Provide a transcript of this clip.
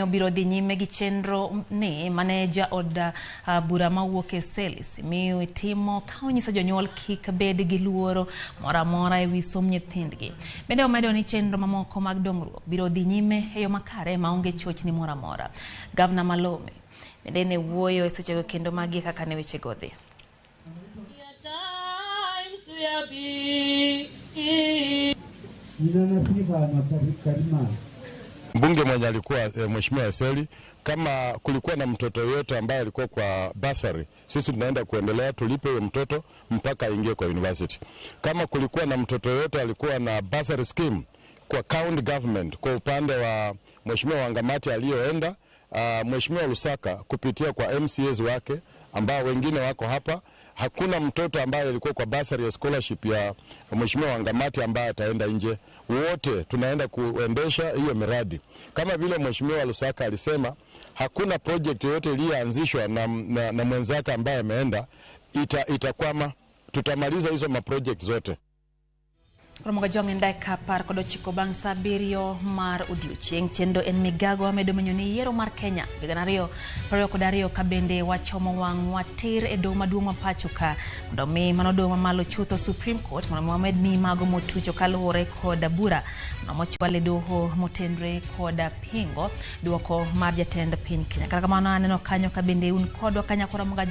Obiro dhi nyime gi chenro ni mane jaod bura mawuok e Eseli Simiyu timo ka onyiso jonyuol kik bed gi luoro moro amora e wi somb nyithindgi. Bende omedo ni chenro mamoko mag dongruok biro dhi nyime e yo makare maonge chochni moro amora. Gavana Malome bende ne wuoyo e sechego kendo magi e kaka ne wechego odhi. Mbunge mwenye alikuwa Mheshimiwa Eseli, kama kulikuwa na mtoto yote ambaye alikuwa kwa bursary, sisi tunaenda kuendelea tulipe huyo mtoto mpaka aingie kwa university. Kama kulikuwa na mtoto yote alikuwa na bursary scheme kwa county government, kwa upande wa Mheshimiwa Wangamati aliyoenda, Mheshimiwa Lusaka kupitia kwa MCAs wake ambao wengine wako hapa, hakuna mtoto ambaye alikuwa kwa bursary ya scholarship ya Mheshimiwa Wangamati ambaye ataenda nje. Wote tunaenda kuendesha hiyo miradi. Kama vile Mheshimiwa Lusaka alisema, hakuna project yoyote iliyoanzishwa na mwenzake ambaye ameenda itakwama. Tutamaliza hizo ma project zote. Koro jong en dakika 19 bang' sa 7 mar odiochieng'. Chenro en migago wamedo menyo ni yiero mar Kenya higa 2022 ka bende wachomo wang'wa tir e doho maduong' ma pacho ka mondo mi mano doho mamalo chutho Supreme Court mondo mi wamed miyi mago motucho kaluwore kod bura mochwal e doho motenre kod pingo duoko mar jatend piny Kenya. Kata kamano aneno kanyo ka bende un kodwa kanyakora Moga.